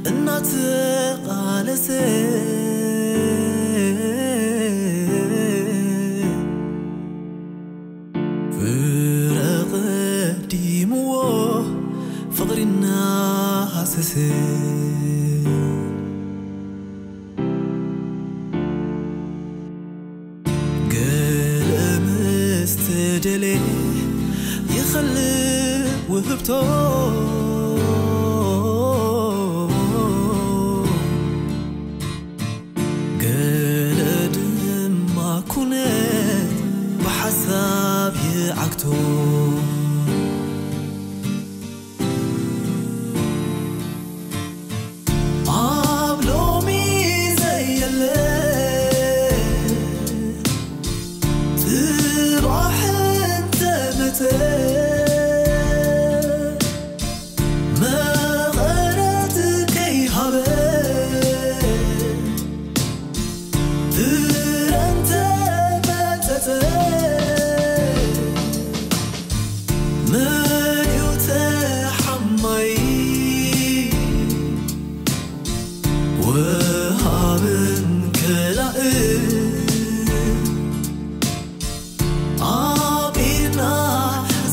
እናተቓለሰ ፍረ ቀዲምዎ ፍቕሪ እናሃሰሰ ገለ ምስ ተደልየ ይኸልእ ውህብቶ ገለ ድማ ኩነት ብሓሳብ ይዓግቶ ኣብ ሎሚ ዘየለ ጽባሕ እንተመጸ መቐረት ከይሃበ ፍረ እንተመጸጸ መን እዩ ተሓማይ ወሃብን ከላእን ኣብ ኢድና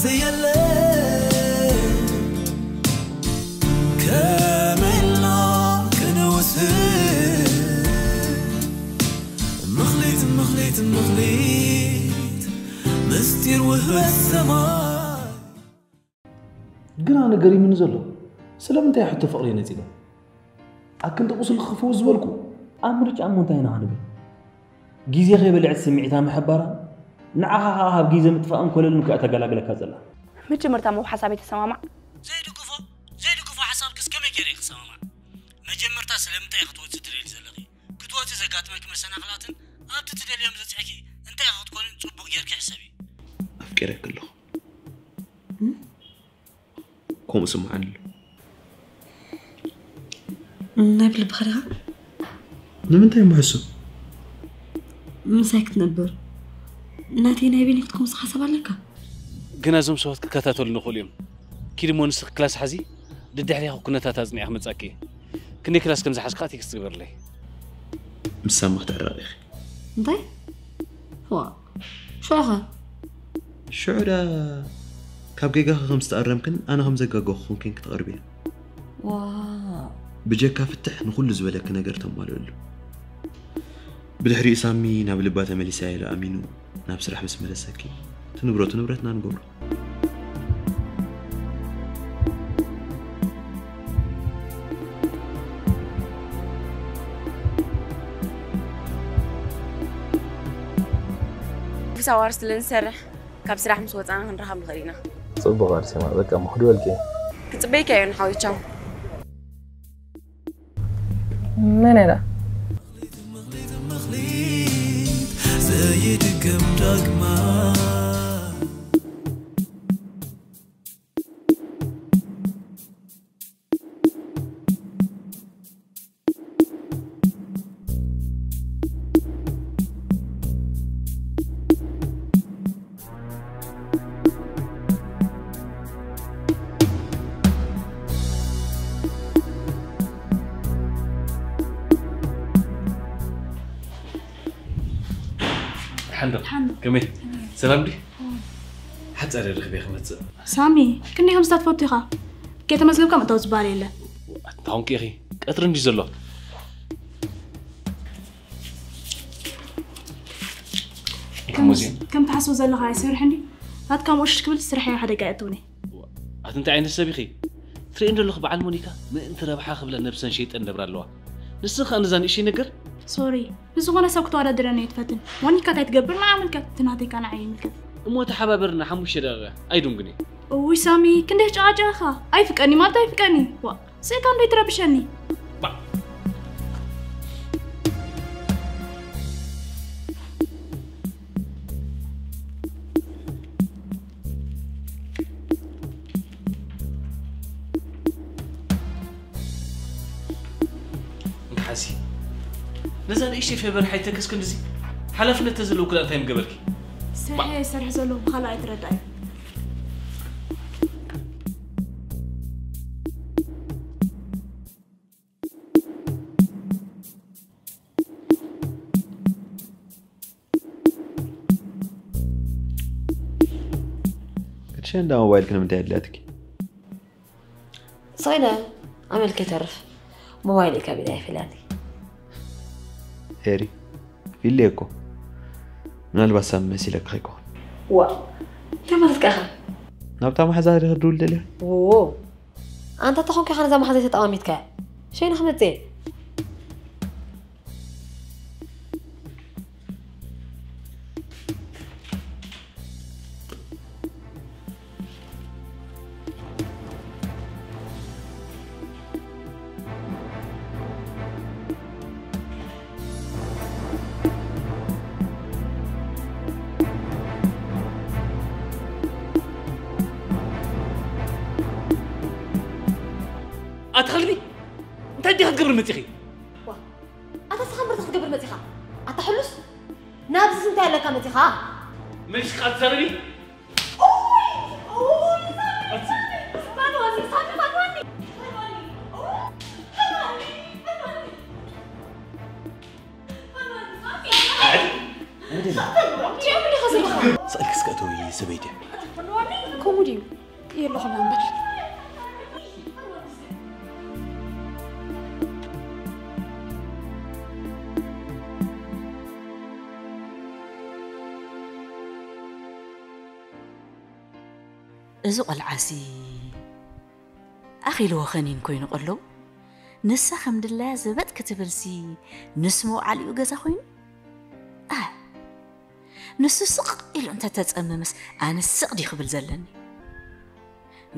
ዘየለ ከመይና ክንውስን ምኽሊት ምኽሊት ምኽሊት ምስጢር ውህበት ሰማይ ግና ነገር ይምን ዘሎ ስለምንታይ ሕቶ ፍቕሪ ነፂሉ ኣክንዲ ቁስል ክፈውስ ዝበልኩ ኣብ ምርጫ እሞ እንታይ ኢና ክንብል ግዜ ከይበልዐት ስምዒታ ምሕባራ ንዓኻ ከዓ ካብ ግዜ ምጥፋእን ኮለልን እኮ እያ ተገላግለካ ዘላ መጀመርታ ሞ ሓሳበይ ተሰማማዕ ዘይድግፎ ዘይድግፎ ሓሳብክስ ከመይ ገይረ ክሰማማዕ መጀመርታ ስለምንታይ ክትወፅእ ትደሊ ዘለኺ ክትወፅእ ዘጋጥመኪ መሰናኽላትን ኣብቲ ትደልዮም ዘፅሕኪ እንታይ ክትኮንን ፅቡቅ ጌርኪ ሕሰቢ ኣፍቂረኪ ኣለኹ ከምኡ ስምዓኒ ኣሎ ናይ ብልብኻ ዲኻ ንምንታይ ምሕሱ ምሳይ ክትነብር ናተይ ናይ ቢኒ ክትከውንስ ሓሳብ ኣለካ ግና እዞም ሰባት ክከታተሉ ንኽእሉ እዮም ኪድ እሞ ንስኽ ክላስ ሓዚ ድድሕሪኻ ኩነታት ኣጽኒዐ ክመጻኪ ክንደይ ክላስ ከም ዝሓዝካ ቴክስት ግበርለይ ምሳማ ክትዕረቕ ኢኺ እንታይ ዋ ሸኻ ሽዑ ዳ ካብ ጌጋኺ ከም ዝተኣረምክን ኣነ ከም ዘጋገኹ ኮንክን ክትቐርብያ ዋ ብጀካ ፍትሕ ንኹሉ ዝበለኪ ነገር ተማልእሉ ብድሕሪኡ ሳሚ ናብ ልባ ተመሊሳ ኢሉ ኣሚኑ ናብ ስራሕ ምስ መለሰኪ ትንብረቱ ንብረትና ንገብሮ ብሳዋር ስለ ንሰርሕ ካብ ስራሕ ምስ ወፃና ክንረኻብ ንኽእል ኢና ፅቡቕ ኣርሴማ በቃ ምኽድ በልኪ ክፅበይካ እዮ ንሓወይ ቻው መን እያ ዘይድገም ዳግማ ሓንዶ ከመይ ሰላም ዲ ሓፀረ ርክበ ክመፅእ ሳሚ ክንደይ ከም ዝታት ፈቱ ኢኻ ከይተመዝገብካ ምእታው ዝበሃል የለ ኣታውን ኪኺ ቀትሪ እንዲ ዘሎ ከም ትሓስቡ ዘለኻ ኣይሰርሕ እንዲ ናትካ ምኡሽሽ ክብል ስራሕ ሓደጋ የእትውኒ ኣቲ እንታይ ዓይነት ሰብ ኢኺ ትርኢ እንደለኹ በዓል ሞኒካ ምእንቲ ረብሓ ክብለ ነብሰን ሸይጠን ነብራ ኣለዋ ንስኻ ነዛ ንእሽይ ነገር ሶሪ ንዝኾነ ሰብ ክተወዳድረኒ ኣይትፈትን ሞኒካ እንታይ ትገብር ንዓ ምልከት እቲ ናተይካ ንዓ ይምልከት እሞ ተሓባበርና ሓሙሽተ ደቂቃ ኣይዱንግኒ እውይ ሳሚ ክንደይ ጨቃጨቃኻ ኣይፍቀኒ ማለት ኣይፍቀኒ ዋ ስእካ እንዶ ይትረብሸኒ እንካ ሓዚ ነዛ ንእሽተይ ፌቨር ሓይተክስ ክንድዚ ሓላፍነት ተዘለዎ ክላ እንታይ ምገበርኪ ስርሐ ይሰርሕ ዘለኹ ብኻልእ ኣይትረዳእዩ ሸንዳ ሞባይልኪ ንምንታይ ኣድልያትኪ? ሰይነ ኣመልከ ተርፍ ሞባይል ከቢዳ ይፈልያኒ። ኤሪ ፊለ እኮ ምናልባት ሳብ መሲለካ ይኮን። ዋ እንታይ ማለት ከኻ? ናብታ መሓዛ ዲኺ ድውል ደልያ? ዎ ኣንታ ተኾንካ ኢኻ ነዛ መሓዛ ተጠማሚትካያ። ሸይነ ክመጽእ እየ። ኣታ ከልቢ እንታይ ዲኻ ክትገብር መፂኺ? ኣታ ስኻ ምርት ክትገብር መፂኻ? ኣታ ሕሉስ ናብዚ እንታይ ኣለካ መፂኻ? መልስካ ትዛረቢ? ስእልክ እስከ እተዊ ሰበይቲ። ከምኡ ድዩ? የለኹም እምበር። እዚ ቆልዓሲ ኣኺልዎ ኸኒን ኮይኑ ቀሎ ንሳ ከም ድላያ ዘበጥ ክትብልሲ ንስ መውዓሊኡ ገዛ ኮይኑ ኣህ ንሱ ስቕ ኢሉ እንተተጸመመስ ኣነ ስቕ ድዩ ክብል ዘለኒ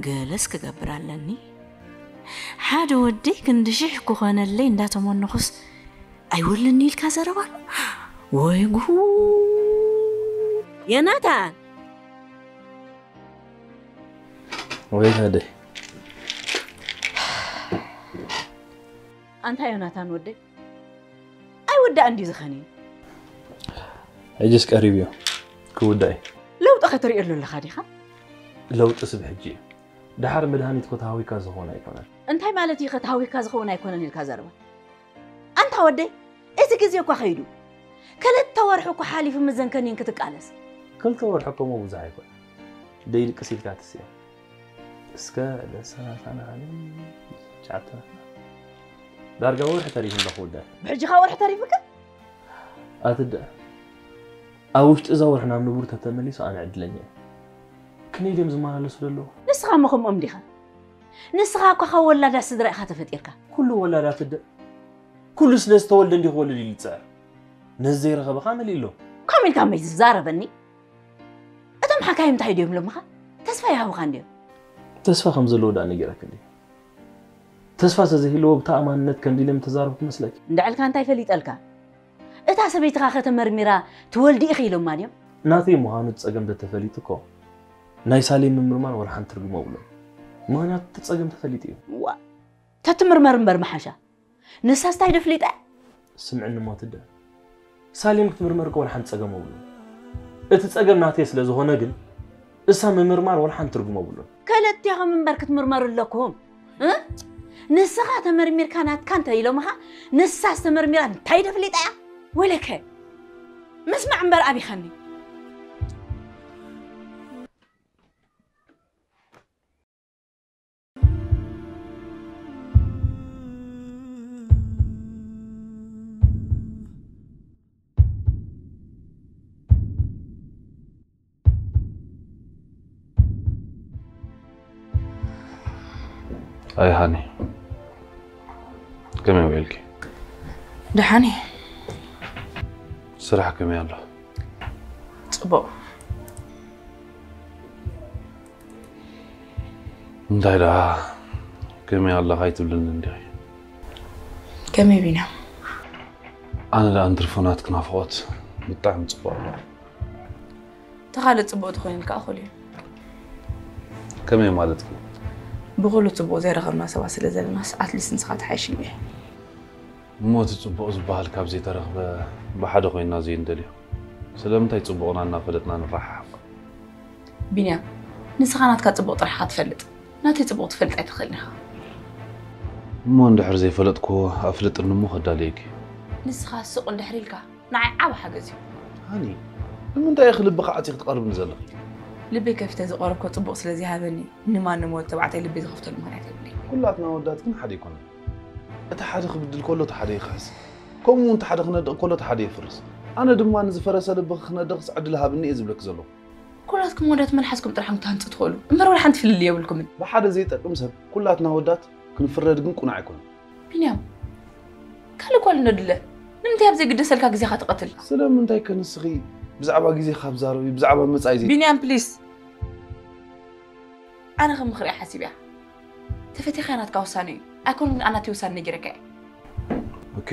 ገለስ ክገብር ኣለኒ ሓደ ወደይ ክንዲ ሽሕ ክኾነለይ እንዳተመነኹስ ኣይወልኒ ኢልካ ዘረባ ኣሎ ወይ ጉ የናታን ወይ ታደይ ኣንታ ዮናታን ወደይ ኣይወዳእ እንዲ ዝኸኒ ሕጅስ ቀሪብ እዩ ክውዳእ እዩ ለውጢ ከተርእየሉ ኣለኻ ዲኻ ለውጢ ስብ ሕጂ እዩ ድሓር መድሃኒት ኮ ተሃዊካ ዝኸውን ኣይኮነን እንታይ ማለት እዩ ከተሃዊካ ዝኸውን ኣይኮነን ኢልካ ዘረባ ኣንታ ወደይ እቲ ግዜ እኳ ኸይዱ ክልተ ወርሒ እኳ ሓሊፉ ምዘን ከኒን ክትቃለስ ክልተ ወርሒ እኮ ሞ ብዙሕ ኣይኮነ ደይልቅስ ኢልካ ትስእን እስከ ለሰላሳ ንዓለም ቻተ ዳርጋ ወርሒ ተሪፉ እንዳ ክውዳእ ብሕጂ ኻ ወርሒ ተሪፉካ ኣትደ ኣብ ውሽጢ እዛ ወርሒ ናብ ንቡር ተተመሊሱ ኣነ ዕድለኛ እየ ክንይ ድም ዝመላለሱ ዘለዉ ንስኻ እሞ ከምኦም ዲኻ ንስኻ እኳ ካብ ወላዳ ስድራ ኢኻ ተፈጢርካ ኩሉ ወላዳ ትደ ኩሉ ስለ ዝተወልደ እንዲ ክወልድ ኢሉ ይፅዕር ነዚ ዘይረኸበ ኸዓ መሊእ ኣሎ ከምኡ ኢልካ መይ ዝዛረበኒ እቶም ሓካይም እንታይ ድዮም ኢሎምኻ ተስፋ ይሃቡኻ እንድዮም ተስፋ ከም ዘለዎ ዳኣ ነጊረክ እንዲ ተስፋ ስለዘይህልዎ ብተኣማንነት ከምዚ ኢለ ምተዛረብኩ መስለኪ እንድዕልካ እንታይ ፈሊጠልካ እታ ሰበይትኻ ከተመርሚራ ትወልዲ ኢኺ ኢሎማ ድዮም ናተይ ምዃኑ እቲ ጸገም ተተፈሊጡ እኮ ናይ ሳሌም ምምርማር ወላ ሓንቲ ትርጉም የብሉን ምኽንያቱ እቲ ጸገም ተፈሊጡ እዩ ዋ ተትምርመር እምበር ምሓሻ ንሳስ እንታይ ዶ ፍሊጣ? ስምዕኒ እሞ ትደ። ሳሌም ክትምርመር እኮ ወላ ሓንቲ ጸገም የብሉን። እቲ ጸገም ናተይ ስለ ዝኾነ ግን እሳ ምምርማር ወላ ሓንቲ ትርጉም የብሉን። ክልቴኹም እምበር ክትምርመሩ ኣለኩም። እ? ንስኻ ተመርሚርካ ናትካ እንተ ኢሎምኻ ንሳስ ተመርሚራ እንታይ ዶ ፍሊጣ እያ? ወለከ ምስማዕ እምበር ኣቢኸኒ። ኣይ ሃኒ ከመይ ውዒልኪ? ደሓን እየ። ስራሕ ከመይ ኣሎ? ፅቡቕ። እንታይ ደኣ ከመይ ኣለኻ ኣይትብልንን ዲኺ? ከመይ ቢና? ኣነ ደኣ እንትርፎ ናትኪ ናፍቖት ብጣዕሚ ጽቡቕ ኣሎ። እቲ ካልእ ጽቡቕ ተኾይኑልካ እኹል እዩ። ከመይ ማለትኪ? ብኹሉ ጽቡቕ ዘይረኸብና ሰባት ስለ ዘለናስ ኣትሊስት ንስኻ ትሓይሽ ኢለ እየ። እሞ እቲ ጽቡቕ ዝበሃል ካብ ዘይተረኽበ ብሓደ ኮይንና ዘይንደልዮ ስለምንታይ ጽቡቕና እናፈለጥና ንረሓሓቕ? ቢንያም፣ ንስኻ ናትካ ጽቡቕ ጥራሕ ኢኻ ትፈልጥ፣ ናተይ ጽቡቕ ትፈልጥ ኣይትኽእልን ኢኻ። እሞ እንድሕር ዘይፈለጥክዎ ኣፍልጥኒ እሞ ከዳልየኪ። ንስኻ ስቕ እንድሕር ኢልካ ንዓይ ዓቢ ሓገዝ እዩ። ሃኒ፣ ንምንታይ ኢኺ ልብኺ ዓጺኺ ትቐርብኒ ዘለኺ? ልበይ ከፊተ ዝቐረብኮ ጽቡቕ ስለ ዘይሃበኒ፣ ንማንም ወዲ ተባዕታይ ልበይ ዝኸፍተሉ ምኽንያት የብለይ። ኩላትና ኣወዳት ግን ሓደ ኣይኮነን። እቲ ሓደ ክብድል ከሎ እቲ ሓደ ይኽሕስ። ከምኡ እውን እቲ ሓደ ክነድቕ ከሎ እቲ ሓደ የፍርስ። ኣነ ድማ ንዝፈረሰ ልብኺ ክነድቕስ ዕድል ሃብኒ እየ ዝብለኪ ዘለኹ። ኩላትኩም ኣወዳት መልሓስኩም ጥራሕ ኢኹም ክትሃንጹ ትኽእሉ እምበር ዋላ ሓንቲ ፍልልይ የብልኩምን። ብሓደ ዘይጠቅም ሰብ ኩላትና ኣወዳት ክንፍረድ ግን ቁኑዕ ኣይኮነን። ቢንያም ካልእ ጓል እንዶ ድለ ንምንታይ ኣብ ዘይግደሰልካ ግዜኻ ትቐትል? ስለምንታይ ከ ንስኺ ብዛዕባ ግዜኻ ኣብ ዛረቢ ብዛዕባ መጻኢ ዘይ ቢንያም please ኣነ ከም ምኽሪ እየ ሓሲበያ። ተፈቲኻ ናትካ ውሳነ እዩ ኣይኮን ግን ኣናተይ ውሳነ ነጊረካ እየ። ኦኬ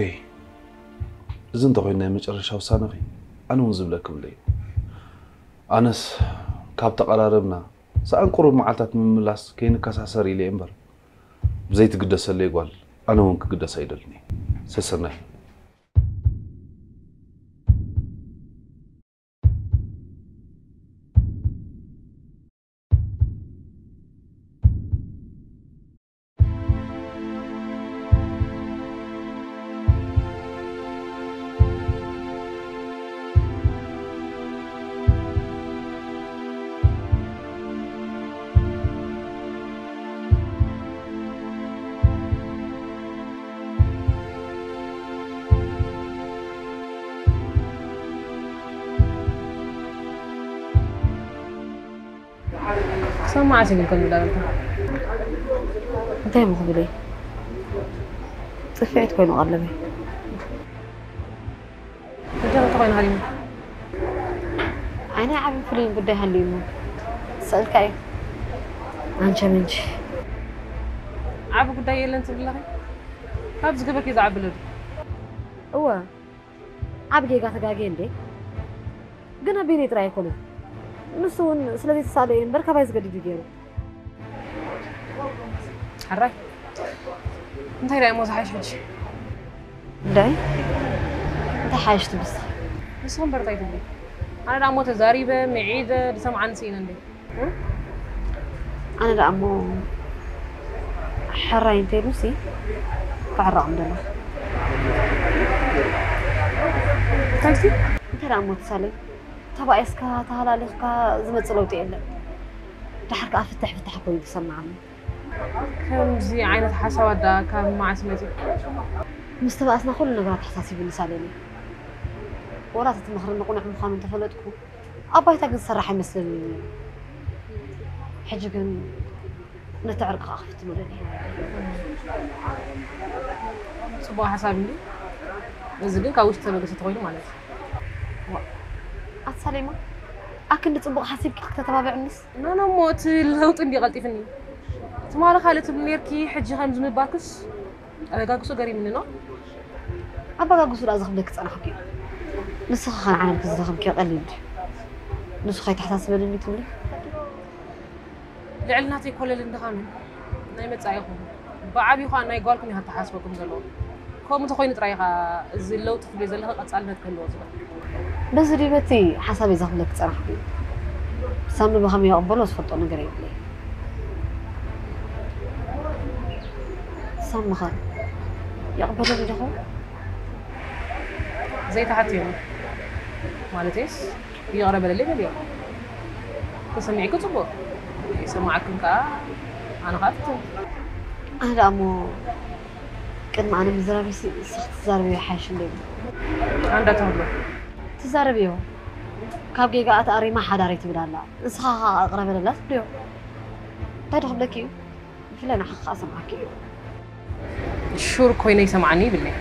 እዚ እንተኾይኑ ናይ መጨረሻ ውሳነኺ ኣነ እውን ዝብለኪ ብለይ። ኣነስ ካብ ተቐራረብና ሰኣን ቁሩብ መዓልታት ምምላስ ከይንከሳሰር ኢለ እየ እምበር ብዘይትግደሰለይ ጓል ኣነ እውን ክግደስ ኣይደልን እየ። ሰሰናይ። ክሰማዕ ሲግልከም እንዳበልካ እንታይ እሞ ክብል እየ? ፅፍዒት ኮይኑ ቀለበይ። ሕጂ እንታይ ኮይኑ ሃሪሙ? ኣይ ናይ ዓብን ፍሉይን ጉዳይ ሃልዩ እሞ ክስእልካ እዩ። ኣንቸ ምንቺ ዓቢ ጉዳይ የለን ትብል ኣለኺ? ካብ ዝገበርኪ ዝዓቢ ኣሎ ድዩ? እወ ዓቢ ጌጋ ተጋግየ እንዴ? ግን ኣቢለይ ጥራይ ኣይኮነን። ንሱ እውን ስለ ዘይተሳእለ እዩ እምበር ካባይ ዝገድድ እዩ ገይሩ። ሕራይ እንታይ ደኣ እሞ ዝሓይሽ ሕጂ? እንታይ እንታይ ሓይሽ ትብልስ? ንስኺ እምበር እንታይ ትብሊ? ኣነ ደኣ እሞ ተዛሪበ፣ ምዒደ፣ ዝሰምዓኒ ስኢነ እንዴ? ኣነ ደኣ እሞ ሕራይ እንተይሉሲ ክዕረቕ ምደሎ። እንታይ እንታይ ደኣ እሞ ትሳለይ? ተባኢስካ ተሃላሊኽካ ዝመጽእ ለውጢ የለን። ደሓር ከኣ ፍትሕ ፍትሕ ኮይኑ ተሰማዓኒ። ከምዚ ዓይነት ሓሳባት ደኣ ካብ መዓስ መጺኡ? ምስ ተባእስና ኩሉ ነገራት ተሓሳሲቡኒ ሳሌኒ። ወላ እቲ ትመኽረኒ ቅኑዕ ምዃኑ እንተፈለጥኩ ኣብ ባይታ ግን ዝሰራሕ ኣይመስለንን እዩ። ሕጂ ግን ነቲ ዕርቂ ከኣ ክፍትኖ ደልየ። ጽቡቕ ሓሳብ እንድዩ። እዚ ግን ካብ ውሽጢ ተበገሰ ተኾይኑ ማለት እዩ። ዋእ ኣቲ ሳሌማ ኣክንዲ ጽቡቕ ሓሲብኪ ክተተባብዕንስ? ኖኖ እሞ እቲ ለውጢ እንድዩ ቀልጢፍኒ። ትማሊ ካልእ ትብሊ ኔርኪ ሕጂ ከምዚ ምባልክስ ኣበጋግሶ ገሪምኒ ኖ። ኣበጋግሶ ደኣ ዝኽብለኪ ጸናሕኩ እዩ። ንስኺ ኸ ንዓለም ክዝረኸብኪ ቀሊል ድዩ? ንሱ ከይተሓሳስበልኒ ትብሊ? ልዕሊ ናተይ ኮለልን ድኻምን ናይ መጻኢኹም ብዓብዩ ኸኣ ናይ ጓልኩም እዩ ኣተሓሳስበኩም ዘለዎ። ከምኡ እንተኾይኑ ጥራይ ኢኻ እዚ ለውጢ ትብልዮ ዘለኺ ቀጻልነት ክህልዎ ዝኽእል። በዚ ድዩ በቲ ሓሳበይ ዘኽብለኪ ዝጸናሕኩ? ሳሚ ብኸመይ ይቕበሎ ዝፈልጦ ነገር የብለይን። ሳሚ ኸ ይቕበለኒ ዶ ይኸውን? ዘይተሓትዮ ማለተይስ ይቕረ በለለይ በልዮ። ተሰሚዕኪ ጽቡቕ፣ ይሰማዓክን ከኣ ኣነ ከኣ ፍትን። ኣነ ደኣ እሞ ቅድሚ ኣነ ምዝራብሲ ንስኺ ትዛረብዮ ይሓይሽ እንዶ ይብል። ኣንዳ ተብሎ። ትዛረብዮ። ካብ ጌጋኣ ተኣሪማ ሓዳረይ ትብል ኣላ። ንስኻ ኸኣ ይቕረ በለላ ትብልዮ። እንታይ ዶ ክብለኪ እዩ? ብፍላይ ንዓኺ ከኣ ሰምዓኪ እዩ። ሹር ኮይነ ይሰምዓኒ ይብለይ።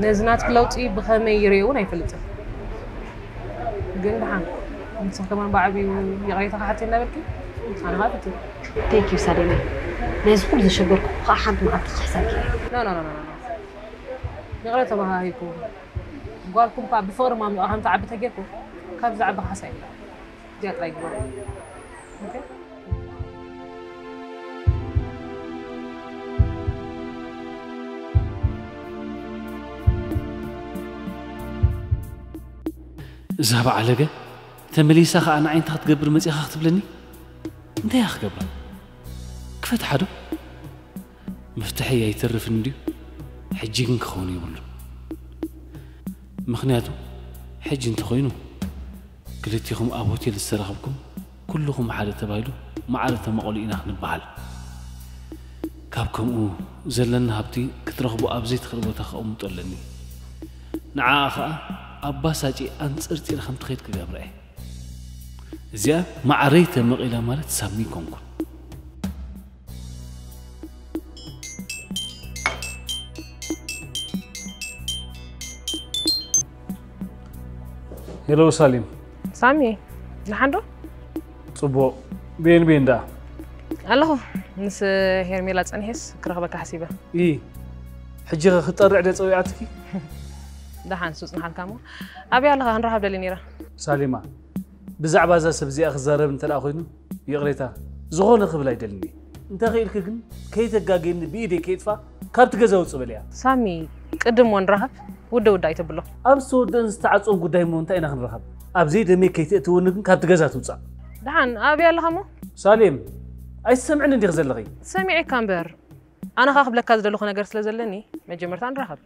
ነዚ ናትኪ ለውጢ ብኸመይ ይርእዮ እውን ኣይፈልጥን። ግን ደሓን ንስኺ ከማን ብዓብዩ ይቕሬታ ክሓተይ እናበልኪ ኣነ ኸኣ ፍትን። Thank you ሳሌማ። ናይዚ ኩሉ ዘሸገርኩ ከዓ ሓንቲ መዓልቲ ክሕሰኪ እየ። No no no no no no። ይቕረ ተባሃሂኩም። ጓልኩም ከዓ ብፍቕሪ ማሚቑ ከም ትዓቢ ተጌርኩም ካብዚ ዝዓቢ ካሕሳ የለን። እዚኣ ጥራይ ግበሩ። ኦኬ? እዛ በዓለገ ተመሊሳ ኸኣ ንዓይ እንታይ ክትገብር መጺኻ ክትብለኒ? እንታይ እያ ክገብራ? ክፈትሓ ዶ? መፍትሐይ ኣይተርፍን እንድዩ። ሕጂ ግን ክኸውን የብሉን። ምኽንያቱ ሕጂ እንተኾይኑ ክልቲኹም ኣብ ሆቴል ዝተራኸብኩም ኩልኹም ሓደ ተባሂሉ ማዕረ ተመቐሉ ኢና ክንበሃል። ካብ ከምኡ ዘለና ሃብቲ ክትረኽቦ ኣብ ዘይትኽእል ቦታ ከቕምጦ ኣለኒ። ንዓኣ ኸኣ ኣባሳጪ ኣንጸርጺረ ከም ትኸይድ ክገብራ እየ። እዚኣ ማዕረይ ተመቒላ ማለት ሳሚ ኣይኮንኩን። ሄሎ ሳሊም። ሳሚ፣ ደሓን ዶ? ጽቡቕ። ቤን ቤን ደኣ? ኣለኹ። ምስ ሄርሜላ ጸኒሐስ ክረኽበካ ሓሲበ። ኢ፣ ሕጂ ኸ ክጠርዕ ደ ጸዊዓትኪ? ደሓን፣ ሱ ጽንሓልካ እሞ። ኣበይ ኣለኻ? ክንራኸብ ደሊ ነይረ። ሳሊማ፣ ብዛዕባ እዛ ሰብ እዚኣ ክዛረብ እንተ ደኣ ኮይኑ፣ ይቕሬታ፣ ዝኾነ ክብል ኣይደልን እየ። እንተ ኽኢልኪ ግን፣ ከይተጋግየኒ ብኢደይ ከይጥፋ፣ ካብቲ ገዛ ውጽእ በልያ። ሳሚ፣ ቅድም እሞ ንራኸብ፣ ውደ ውደ ኣይተብሎ። ኣብ ዝተወደአን ዝተዓጽወን ጉዳይ እሞ እንታይ ኢና ክንራኸብ? ኣብ ዘይደመይ ከይተእትወኒ ግን ካብቲ ገዛ ትውጻእ። ደሓን፣ ኣበይ ኣለኻ እሞ? ሳሌም፣ ኣይትሰምዕን እንዲኺ ዘለኺ? ሰሚዐካ እምበር። ኣነ ኸኣ ክብለካ ዝደለኹ ነገር ስለ ዘለኒ፣ መጀመርታ ንራኸብ።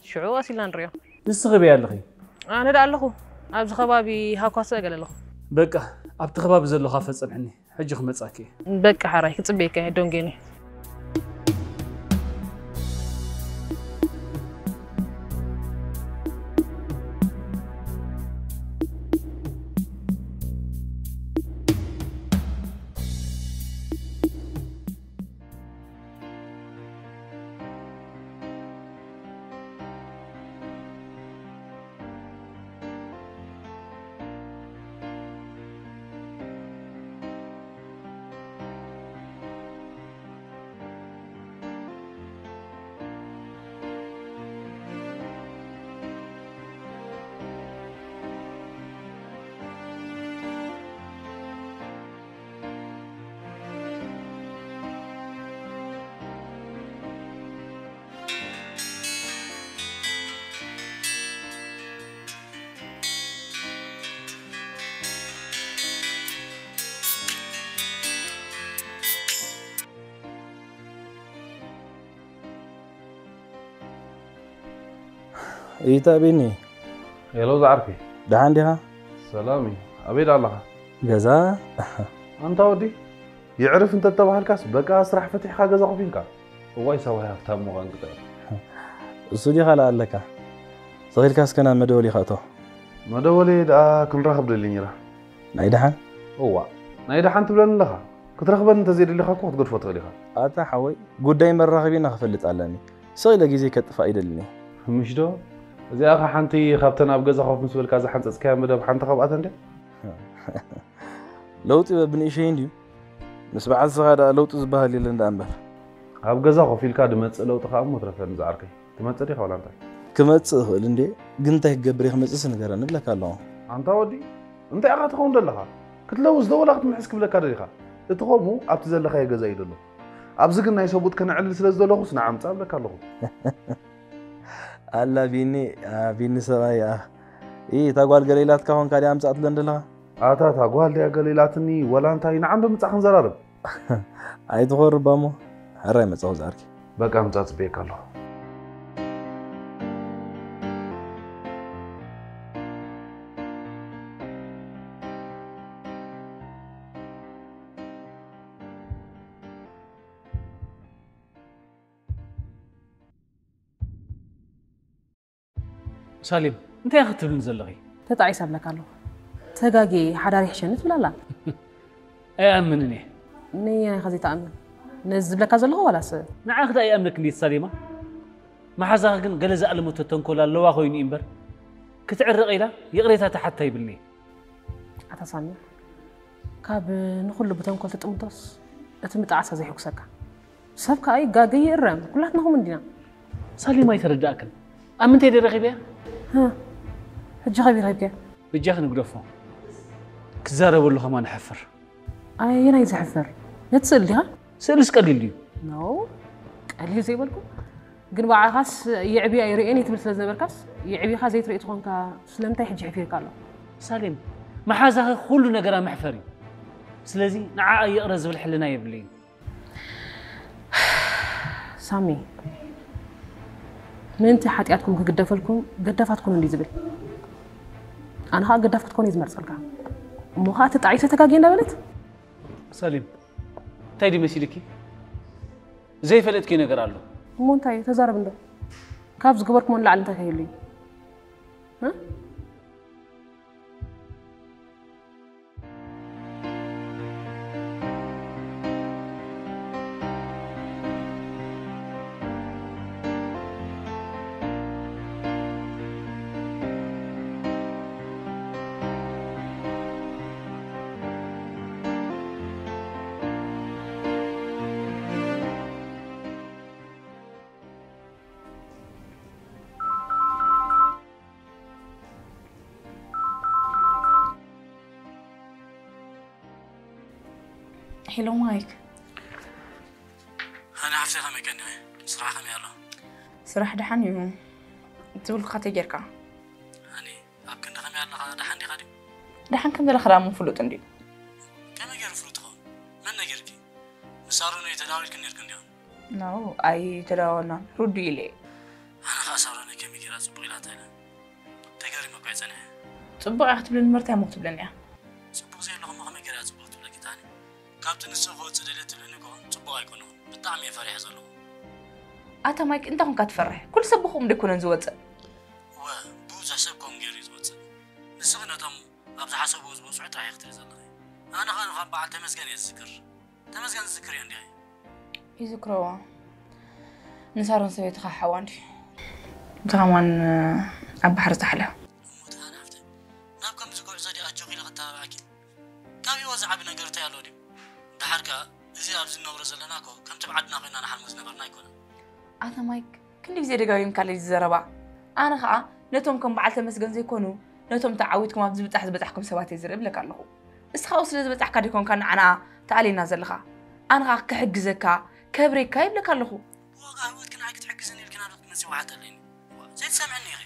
ሽዑ ቀስ ኢልና ንርእዮ። ንስኺ በይ ኣለኺ? ኣነ ደኣ ኣለኹ። ኣብዚ ከባቢ ሃኳሰ ገለ ኣለኹ። በቃ፣ ኣብቲ ከባቢ ዘለኹ ኣፈጸንሕኒ። ሕጂ ክመጻኪ እየ። በቃ፣ ሓራይ ክጽበየካ እየ፣ ደንጌኒ። እይታ ቢኒ። ሄሎ ዝዓርከይ። ደሓን ዲኻ? ሰላም እዩ። ኣበይ ደኣ ኣለኻ? ገዛ። ኣንታ ወዲ፣ የዕርፍ እንተተባሃልካስ በቃ ስራሕ ፈቲሕካ ገዛ ኮፍ ኢልካ። እዋይ ሳዋይ ሃብታም ምዃን ቅጠል። እሱ ዲኻ ለኣለካ? ስቕ ኢልካ እስከ ናብ መደወሊኻ እቶ። መደወሊ ደኣ ክንራኸብ ደሊ ነይራ። ናይ ደሓን? እዋ፣ ናይ ደሓን ትብለኒ ኣለኻ? ክትረኽበኒ እንተዘይደሊኻ እኮ ክትገድፎ ትኽእል ኢኻ። ኣታ ሓወይ፣ ጉዳይ መራኸቢና ክፈልጥ ኣለኒ። ስቕ ኢለ ግዜ ከጥፍእ ኣይደልን እየ። ምሽ ዶ? እዚኣ ኸ ሓንቲ ካብተን ኣብ ገዛ ኮፍ ምስ በልካ ዝሓንጸጽካያ መደብ ሓንቲ ካብኣተን ድያ? ለውጢ በብንእሸይን ድዩ? ምስ በዓል ስኻ ደኣ ለውጢ ዝበሃል የለን ደኣ እምበር። ኣብ ገዛ ኮፍ ኢልካ ድመጽእ ለውጢ ኸኣ እሞ ትረፈኒ ዝዓርከይ። ትመጽእ ዲኻ ዋላ እንታይ? ክመጽእ እኽእል እንዴ፣ ግን እንታይ ክገብር እየ ክመጽእስ ንገረኒ እብለካ ኣለኹ። ኣንታ ወዲ፣ እንታይ ኢኻ ትኸውን ዘለኻ? ክትለውስ ዶ ወላ ክትምሕስ ክብለካ ደሊኻ? እቲ ኸምኡ ኣብቲ ዘለኻዮ ገዛ እዩ ዘሎ። ኣብዚ ግን ናይ ሰብኡት ከነዕልል ስለ ዝደለኹስ ንዓ ምጻእ እብለካ ኣለኹ። ኣላ ቢኒ፣ ኣ፣ ቢኒ ሰብኣይ፣ ኣ። ኢ፣ እታ ጓል ገለ ኢላትካ ኾንካ ድያ ኣምጻእትለን ዘለኻ? ኣታ እታ ጓል ድያ ገለ ኢላትኒ፣ ወላ እንታይ፣ ንዓ እምበር ምጻእ ክንዘራረብ። ኣይትኾርባ እሞ፣ ሕራይ መጻኹ ዝዓርከይ። በቃ ምጻእ ጽበየካ ኣለኹ። ሳሌም፣ እንታይ ኢኺ ትብልኒ ዘለኺ? ተጣዒሰ እብለካ ኣለኹ። ተጋግየ ሓዳር ይሕሸኒ ትብል ኣላ። ኣይኣምንን እየ። ነየናይ ኢኻ ዘይትኣምን? ነዚ ዝብለካ ዘለኹ ዋላስ? ንዓኺ ደኣ ይኣምነኪ እንዴ ሳሌማ? መሓዛኺ ግን ገለ ዝኣለመቶ ተንኮል ኣለዋ ኮይኑ እዩ እምበር፣ ክትዕረቕ ኢላ ይቕሬታ ትሓታ ይብልኒ። ኣታ ሳሚ፣ ካብ ንኹሉ ብተንኮል ትጥምቶስ፣ እቲ ምጥዓሳ ዘይሕጉሰካ። ሰብ ከኣ ይጋገ ይእረም፣ ኩላትና ከምኡ እንዲና። ሳሌም ኣይተረድኣክን። ኣብ ምንታይ ድየ ረኺበያ? ህ፣ ሕጂ ከመይ ረኺብካያ? በጃኺ ንግደፎ። ክዛረበሉ ከማን እሕፍር። ኣየናይ ዘሕፍር? ነቲ ስእሊ ዲኻ? ስእልስ ቀሊል ድዩ? ኖ፣ ቀሊል ዘይበልኩ። ግን ባዕልኻስ የዕብያ ኣይርእየን እየ ትብል ስለ ዝነበርካስ፣ የዕቢኻ ዘይትርኢ ተኾንካ ስለምንታይ ሕጂ ሕፊርካ ኣሎ? ሳሌም፣ መሓዛኺ ኩሉ ነገራ መሕፈር እዩ። ስለዚ ንዓኣ ይቕረ ዝብል ሕልና የብለይን። ሳሚ፣ ምእንቲ ሓጢኣትኩም ክግደፈልኩም ገዳፋት ኩኑ እንድዩ ዝብል። ኣነ ኸኣ ገዳፍ ክትኮን እየ ዝመርጸልካ። እሞ ኸኣ ተጣዒሰ ተጋግየ እንዳበለት? ሳሌም፣ እንታይ ድዩ መሲልኪ? ዘይፈለጥኪ ነገር ኣሎ። እሞ እንታይ? ተዛረብ እንዶ። ካብ ዝገበርኩሞ ንላዕሊ እንታይ ከይህሉ እዩ? እ? ሄሎ ማይክ። ሃኒ ሓፍተይ፣ ከመይ ቀኒኺ? ስራሕ ከመይ ኣሎ? ስራሕ ደሓን እዩ። ትብልካ ተጌርካ? ሃኒ፣ ኣብ ክንዲ ከመይ ኣለኻ? ደሓን ዲኻ ድዩ? ደሓን ከም ዘለኻ ደኣ ምን ፍሉጥ እንድዩ? ከመይ ገይሩ ፍሉጥ ይኸውን? መን ነጊርኪ? ምስ ሳሮን እዩ ተዳዊልክን ነይርክን ዲኹም? ኖ፣ ኣይተዳወልናን። ርዱእ ኢለ እየ። ኣነ ኸኣ ሳሮን ከመይ ገይራ ጽቡቕ ኢላታ ኢለ ተገሪመ እኳ እየ ጸኒሐ። ጽቡቕ እያ ክትብለኒ እምበር እንታይ እሞ ክትብለኒ እያ? ጽቡቕ ዘየለኹ እሞ ከመይ ገይራ እያ ጽቡቕ ክትብለኪ? ታኒ፣ ካብቲ ንሱ ክወጽእ ደልየ ትብለኒ እኮ ጽቡቕ ኣይኮነኹን። ብጣዕሚ እየ ፈሪሐ ዘለኹ። ኣታ ማይክ፣ እንታይ ኮንካ ትፈርሕ? ኩሉ ሰብ ብኸምኡ ዶ ኣይኮነን ዝወጽእ? እወ፣ ብብዙሕ ሰብ ከምኡ ገይሩ እዩ ዝወጽእ። ንስኺ ነቶም ኣብ ዝሓሰብዎ ዝበጽሑ ጥራሕ ኢኺ ትርኢ ዘለኺ። ኣነ ኸኣ ንኻብ በዓል ተመስገን እየ ዝዝክር። ተመስገን ዝዝክር እየ እንዲኺ። ይዝክርዎ። ንሳሮን ሰበይትኻ ሓዋ እንዲ። እቲ ኸማን ኣብ ባሕሪ ዝጠሓለ። እሞ ደሓን ሃፍተ፣ ናብ ከምዚ ጉዕዞ ድኣ ኣጆኺ ኢለ ክተባብዓኪ? ካብ ህይወት ዝዓቢ ነገር እንታይ ኣሎ ድዩ? ደሓር ከኣ እዚ ኣብዚ እንነብሮ ዘለና እኮ ከምቲ ኣብ ዓድና ኮይንና ንሓልሞ ዝነበርና ኣይኮነን። ኣታ ማይክ፣ ክንዲ ግዜ ደጋጊምካለይ እዚ ዘረባ። ኣነ ኸኣ ነቶም ከም በዓል ተመስገን ዘይኮኑ፣ ነቶም ተዓዊትኩም ኣብዚ ብጻሕ ዝበጻሕኩም ሰባት እየ ዝርኢ እብለካ ኣለኹ። እስኻ ኣብኡ ስለ ዝበጻሕካ ደይኮንካ ንዓና ተኣልየና ዘለኻ? ኣነ ኸኣ ክሕግዘካ፣ ከብሬካ ይብለካ ኣለኹ። ብዋጋ ህይወት ግን ኣይ ክትሕግዝን ኢልኪ ናብ ክትመጺ ዋሕጠለይኒ። ዋ፣ ዘይትሰምዕኒ ኢኺ።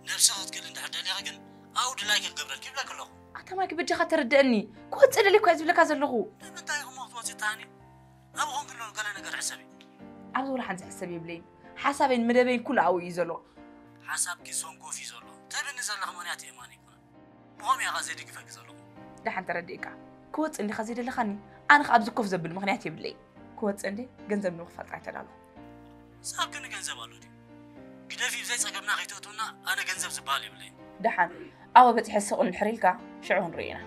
ነብስኺ ክትክእሊ እንድሕር ደሊኺ ግን ኣብኡ ድላይኪ ክገብረልኪ ይብለኪ ኣለኹ። ኣታ ማይክ፣ በጃኻ ተረድአኒ። ክወጽእ ደልየ እኳ እየ ዝብለካ ዘለኹ። ንምንታይ ኢኹ እሞ ክትወጺ እተሃኒ? ኣብኡ ኮንኪ ኣሎ ገለ ነገር ሕሰቢ። ኣብዚ ወላ ሓንቲ ዝሕሰብ የብለይን። ሓሳበይን መደበይን ኩሉ ኣብኡ እዩ ዘሎ። ሓሳብኪ ሶንኮፍ እዩ ዘሎ። ትህብኒ ዘለኺ ምኽንያት የማን ኣይኮነን። ብኸምኡ እየ ኸኣ ዘይድግፈኪ ዘለኹ። ደሓን ተረዲእካ። ክወጽእ እንዲኻ ዘይደለኻኒ? ኣነ ኸኣ ኣብዚ ኮፍ ዘብል ምኽንያት የብለይን። ክወጽእ እንዴ ገንዘብ ንምኽፋል ጥራይ ተዳሎ። ሳብ ክንዲ ገንዘብ ኣሎ ድዩ? ግደፊ፣ ብዘይ ጸገምና ከይትእትውና፣ ኣነ ገንዘብ ዝበሃል የብለይን። ደሓን፣ ኣብኡ በጺሐ ስቕ እንድሕር ኢልካ፣ ሽዑ ክንርኢ ኢና።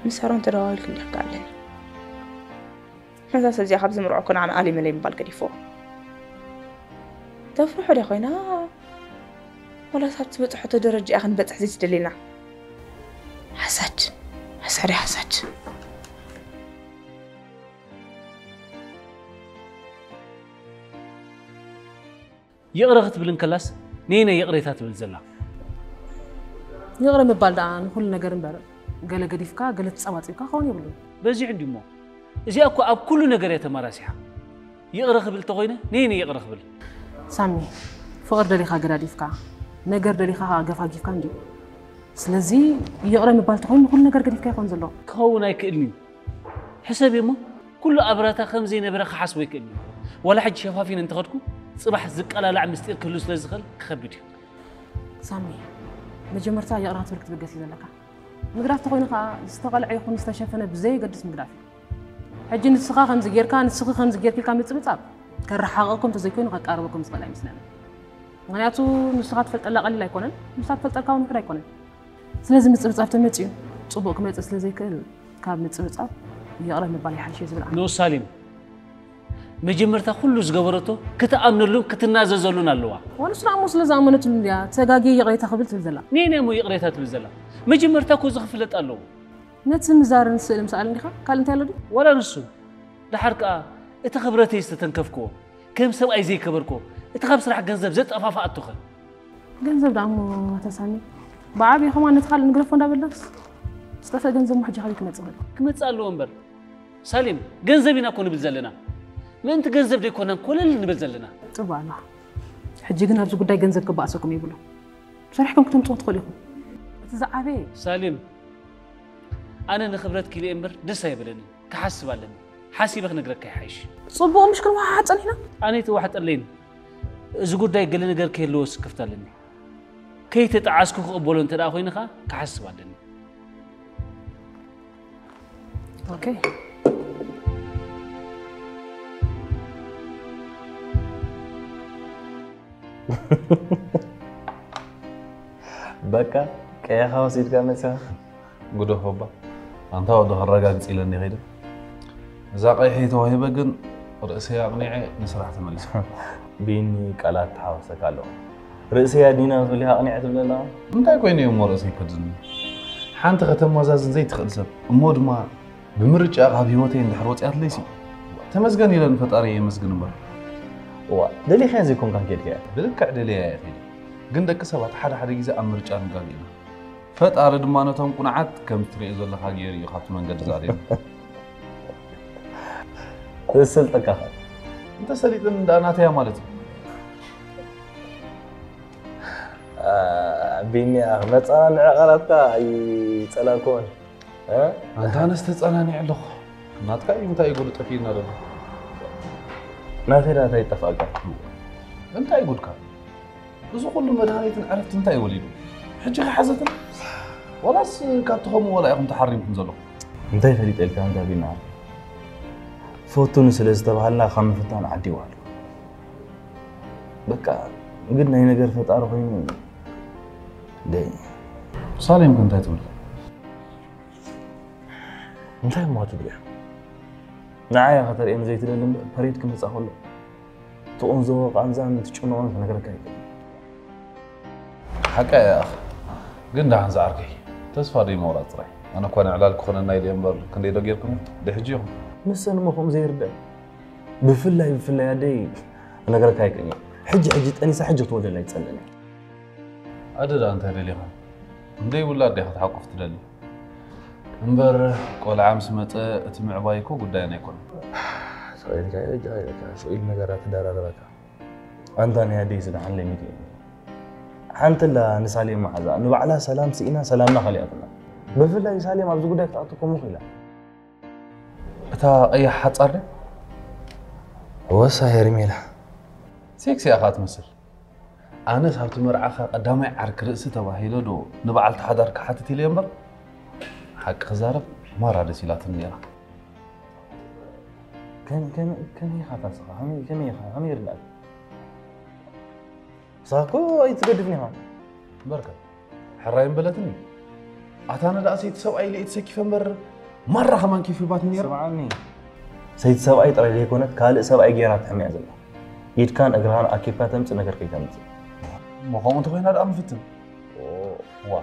ምስ ሳሮን ተደዋዊልኪ እንዲኺ ከኣለኒ። ነዛ ሰብ እዚኣ ካብ ዝምርዖ እኮ ንዓና ኣሊመለይ ምባል ገዲፍዎ። ተፍርሖ ድያ ኮይና? ወላስ ኣብቲ ዝበጽሐቶ ደረጃ እያ ክንበጽሕ ዘይትደልየና? ሓሳድ፣ ሓሳድ፣ ሓሳድ። ይቕረ ክትብል እንከላስ ነየናይ ይቕሬታ ትብል ዘላ? ይቕረ ምባል ደኣ ንኹሉ ነገር እምበር፣ ገለ ገዲፍካ፣ ገለ ተጸባጺብካ ክኸውን የብሉን። በዚሑ እንድዩ እሞ፣ እዚኣ እኮ ኣብ ኩሉ ነገር እያ ተመራሲሓ። ይቕረ ክብል እንተኾይነ፣ ነየናይ ይቕረ ክብል? ሳሚ፣ ፍቕሪ ደሊኻ ገዳዲፍካ፣ ነገር ደሊኻ ኸኣ ገፋጊፍካ እንድዩ። ስለዚ፣ ይቕረ ምባል እንተኾይኑ ንኹሉ ነገር ገዲፍካ ይኾን ዘሎ። ክኸውን ኣይክእልን እዩ። ሕሰብ እሞ፣ ኩሉ ኣብራታ ከም ዘይነበረ ክሓስቦ ኣይክእልን እዩ። ዋላ ሕጂ ሸፋፊነ እንተኸድኩ፣ ጽባሕ ዝቀላላዕ ምስጢር ክህሉ ስለ ዝኽእል ክኸብድ እዩ። ሳሚ፣ መጀመርታ ይቕረ ክትብል ክትብገስ እዩ ዘለካ። ምግዳፍ ተኾይኑ ኸኣ፣ ዝተቐልዐ ይኹን ዝተሸፈነ ብዘየገድስ ምግዳፍ እዩ። ሕጂ ንስኻ ከምዚ ጌርካ፣ ንስኺ ከምዚ ጌርኪ ኢልካ ምጽብጻብ፣ ከረሓቕቕኩም እንተዘይኮይኑ ከቃርበኩም ዝኽእል ኣይመስለንን። ምኽንያቱ ንስኻ ትፈልጠላ ቀሊል ኣይኮነን፣ ንሳ ትፈልጠልካ እውን ውሑድ ኣይኮነን። ስለዚ ምጽብጻብ ተመጽዩ ጽቡቕ ክመጽእ ስለ ዘይክእል፣ ካብ ምጽብጻብ ይቕረ ምባል ይሓይሽ እየ ዝብል ኣነ። ንኡስ ሳሌም፣ መጀመርታ ኩሉ ዝገበረቶ ክትኣምነሉን ክትናዘዘሉን ኣለዋ። ዋላ ንሱ ደኣ እሞ ስለ ዝኣመነትሉ እንድያ ተጋግየ ይቕሬታ ክብል ትብል ዘላ። ነየናይ እሞ ይቕሬታ ትብል ዘላ? መጀመርታ እኮ እዚ ክፍለጥ ኣለዎ። ነቲ ምዛርን ስእሊ ምስኣል እንዲኻ? ካልእ እንታይ ኣሎ ድዩ? ዋላ ንሱ። ደሓር ከኣ እቲ ክብረተይ ዝተተንከፍክዎ፣ ከም ሰብኣይ ዘይከበርክዎ፣ እቲ ካብ ስራሕ ገንዘብ ዘጠፋፍኣቶኸ? ገንዘብ ደኣ እሞ ኣታ ሳሚ፣ ብዓብዩ ከማን ነቲ ካልእ ንግደፎ እንዳበልናስ፣ ዝጠፍአ ገንዘብ እሞ ሕጂ ካበይ ክመጽእ ይኽእል? ክመጽእ ኣለዎ እምበር። ሳሌም፣ ገንዘብ ኢና እኮ ንብል ዘለና። ምእንቲ ገንዘብ ደይኮናን ኮለል ንብል ዘለና። ጽቡቕ ኣለኻ። ሕጂ ግን ኣብዚ ጉዳይ ገንዘብ ክበኣሰኩም የብሉን። ሰሪሕኩም ክተምጽኡ ትኽእሉ ኢኹም። እቲ ዝዓበየ ሳሌም፣ ኣነ ንኽብረትኪ ኢለ እምበር ደስ ኣይበለንን። ክሓስብ ኣለኒ። ሓሲበ ክነግረካ ይሓይሽ። ጽቡቕ፣ ምሽ ክንወሓሓጥ ጸኒሕና? ኣነ ኣይተዋሕጠለይን። እዚ ጉዳይ ገለ ነገር ከይህልዎ ስክፍታ ኣለኒ። ከይተጣዓስኩ ክቕበሎ እንተ ደኣ ኮይንኻ ክሓስብ ኣለኒ። ኦኬ። በቃ ቀያኻ ወሲድካ መፅኻ። ጉደፎባ ኣንታ ወዲ ከረጋግፅ ኢለኒ ከይደ። እዛ ቀይሐይ ተዋሂበ ግን ርእሰይ ኣቕኒዐ ንስራሕ ተመሊሰ። ቢኒ ቃላት ተሓወሰካ ኣለኹ። ርእሰይ ኣዲና ትብል ኢኻ ኣቕኒዐ ትብል ኣለኻ? እንታይ ኮይኑ እየ እሞ ርእሰይ ከድኒ? ሓንቲ ከተመዛዝን ዘይትኽእል ሰብ እሞ ድማ ብምርጫ ካብ ህይወተይ እንድሕር ወፂኣትለይሲ ተመስገን ኢለ ንፈጣሪ የመስግን እምበር። እዋ ደሊኻያ ዘይኮንካን ከድካያ። ብልክዕ ደልያ እየ ከይደ። ግን ደቂ ሰባት ሓደ ሓደ ግዜ ኣብ ምርጫ ንጋገ ኢና። ፈጣሪ ድማ ነቶም ቁኑዓት ከም ትሪኦ ዘለኻ ገይሩ እዩ ካብቲ መንገዲ ዛሪቡ። እሰልጠካ። እንተ ሰሊጥን እንዳ ናተያ ማለት እዩ። ቢኒ ኣኽ መፀናንዒ ቃላትካ ኣይፀላእኩዎን። ኣንታ ኣነስ ተፀናኒዐ ኣለኹ። ናትካ እዩ እንታይ ጉድ ጠፊእና ዘሎ። ናተይ ዳታ ይጠፋእካ። እንታይ ጉድካ? እዚ ኩሉ መድሃኒትን ዕረፍቲ እንታይ ወሊዱ? ሕጂ ከሓዘትን ዋላስ ካብቲ ከምኡ ወላ ኢኹም ተሓሪምኩም ዘለኹም? እንታይ ፈሊጠ ኢልካ እንተ ቢና ፈቱኒ ስለ ዝተባሃልና ካብ ምፍታን ዓዲ ይዋሉ። በቃ ግን ናይ ነገር ፈጣሪ ኮይኑ ደይ ሳሌም ከ እንታይ ትብል? እንታይ እሞ ትብልያ? ንዓያ ከተርእየኒ ዘይትደሊ እምበር ፐሬድ ክመፃ ከሎ ትቑንዞ ቃንዛን ትጭንቖን ክነግረካ ይክእል። ሓቃ እያ ኣኽ ግን ደሓን ዝዓርከይ ተስፋ ደይ መቑራፅ ጥራይ። ኣነ እኳ ንዕላል ክኾነና ኢለ እምበር ክንደይ ዶ ጌርኩም ድሕጂ ኢኹም። ንሰን እሞ ከምኡ ዘይርድእ ብፍላይ ብፍላይ ኣደይ ክነግረካ ይክእል። ሕጂ ሕጂ ጠኒሳ ሕጂ ክትወልደላ ይፀልእን እየ። ኣደ ደኣ እንታይ ደሊኻ? ንደይ ውላድ ዲኻ ክትሓቁፍ ትደሊ? እምበር ቆልዓ ምስ መፀ እቲ ምዕባይ እኮ ጉዳይና ኣይኮነን። ስቕ ኢልካዮ ጃሂል ኢኻ፣ ስቕ ኢሉ ነገራት ትደራርበካ። ኣንታ ናይ ኣደይስ ደሓን ለሚዱ እዩ። ሓንቲ ኣላ ንሳሌም መሓዛ ንባዕላ ሰላም ስኢና ሰላምና ከሊኣትና። ብፍላይ ሳሌም ኣብዚ ጉዳይ ክትኣቱ ኮሙኽ ኢላ። እታ ቀያሕ ሓፃር ድያ? ወሳ ሄርሜላ። ሴክሲ ኢኻ ትመስል። ኣነስ ኣብቲ መርዓኻ ቀዳማይ ዓርኪ ርእሲ ተባሂለ ዶ ንበዓልቲ ሓዳር ክሓትት ኢለ እምበር ሓቂ ክዛረብ ማራ ደስ ኢላትኒ ነይራ። ከመይ ኢኻ ታስኻ? ከመይ ኢኻ? ከመይ ይርዳእካ? ንስኻ እኮ ኣይትገድፍን ኢኻ። እምበርከ ሕራይ ምበለትኒ። ኣታ ነዳኣ ሰይቲ ሰብኣይ ኢለ እየ ተሰኪፈ እምበር ማራ ከማን ኬፍ ሂባትኒ ነይራ። ስምዓኒ፣ ሰይቲ ሰብኣይ ጥራይ ዘይኮነት ካልእ ሰብኣይ ገይራ ትሕምያ ዘላ። ኢድካን እግራኻን ኣኪብካ ተምጽእ ነገር ከይተምጽእ። እሞ ከምኡ እንተኾይና ደኣ ምፍትን። ዋ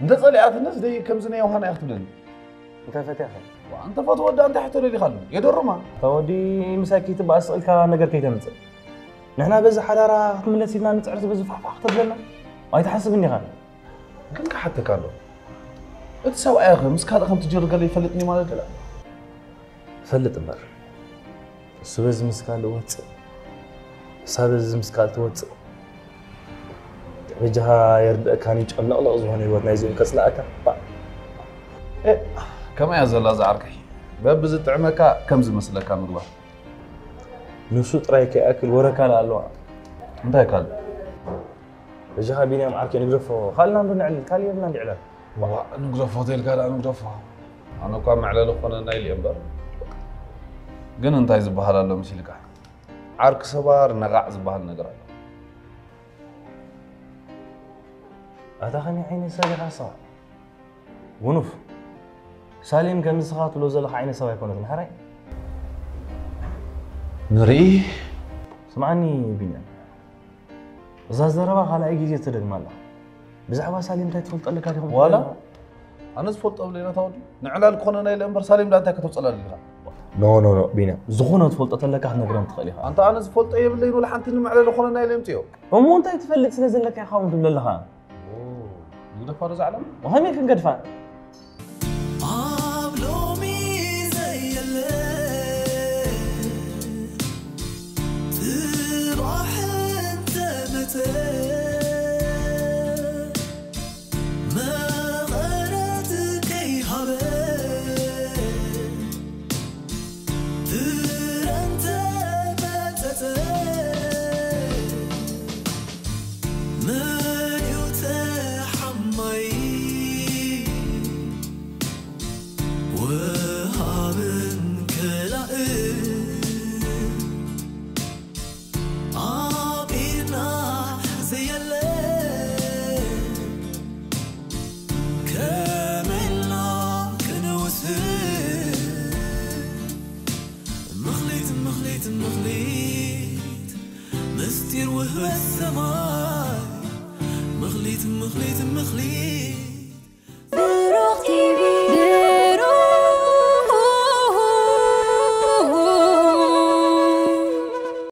እንተ ጸሊኣትንስ ደይ ከምዚ ናይ ዮሃና እያ ክትብለኒ። እንተ ፈትያ ኸ? ዋ እንተ ፈትወ ደኣ እንታይ ሕቶ ደሊኻሉ? የደርማ። እታ ወዲ ምሳይ ከይትበኣስ ስቕ ኢልካ ነገር ከይተምጽእ። ንሕና በዚ ሓዳራ ክትምለስ ኢልና ንጽዕር ዝበዚ ፋሕፋሕ ክተብለና ኣይትሓስብ እንዲኻ። ግን ክሓተካ ኣሎ እቲ ሰብኣያ ኸ ምስ ካልእ ከም ትጀርገለ ይፈልጥኒ ማለት ድላ ፈልጥ እምበር እሱ በዚ ምስ ካልእ ወፅእ እሳ በዚ ምስ ካልእ ትወፅእ በጃኻ የርድእካን ጨምለቕለቕ ዝኾነ ህይወት ናይዚኦም ከፅላእካ ከመያ ዘላ ዝዓርከይ በብዝጥዕመካ ከም ዝመስለካ ምግባር ንሱ ጥራይ ከይኣክል ወረ ካልእ ኣለዋ እንታይ ካልእ በጃኻ ቢንያም ዓርከይ ንግደፎ ካልእና እንዶ ንዕልል ካልእ የብልና እንዲ ዕላል ንግደፎ ተልካ ደኣ ንግደፎ ኣነ እኳ መዕለሊ ክኾነና ኢለ እምበር ግን እንታይ ዝበሃል ኣሎ መሲልካ ዓርኪ ሰባር ነቓዕ ዝበሃል ነገር ኣሎ ኣታ ከመይ ዓይነት ሰብ ኢኻ ንስኻ ውኑፍ ሳሌም ከምዚ ንስኻ ትብሎ ዘለኻ ዓይነት ሰብ ኣይኮነትን ሓራይ ንርኢ ስምዓኒ ቢንያም እዛ ዘረባ ካልኣይ ግዜ ትደግማ ኣለኻ ብዛዕባ ሳሌም እንታይ ትፈልጦ ኣለካ ዲኹም ዋላ ኣነ ዝፈልጦ ብለና ታወዲ ንዕላል ክኾነና ኢለ እምበር ሳሌም ዳ እንታይ ከተውፅላ ደሊኻ ኖ ኖ ኖ ቢንያም ዝኾነ ትፈልጦ ተለካ ክትነግረም ትኽእል ኢኻ ኣንታ ኣነ ዝፈልጦ የብለይን ወላ ሓንቲ ንምዕለሊ ኮነና ኢለ ምፅዮ እሞ እንታይ ትፈልጥ ስለ ዘለካ ኢኻ ትብለለኻ ንግደፋ ዶ ዛዕለማ? ወሃሚ ክንገድፋ። ኣብ ሎሚ ዘየለ ጽባሕ እንተመጸ መቐረት ከይሃበ ምኽሊት ምስጢር ውህበት ሰማይ ምኽሊት ምኽሊት ምኽሊት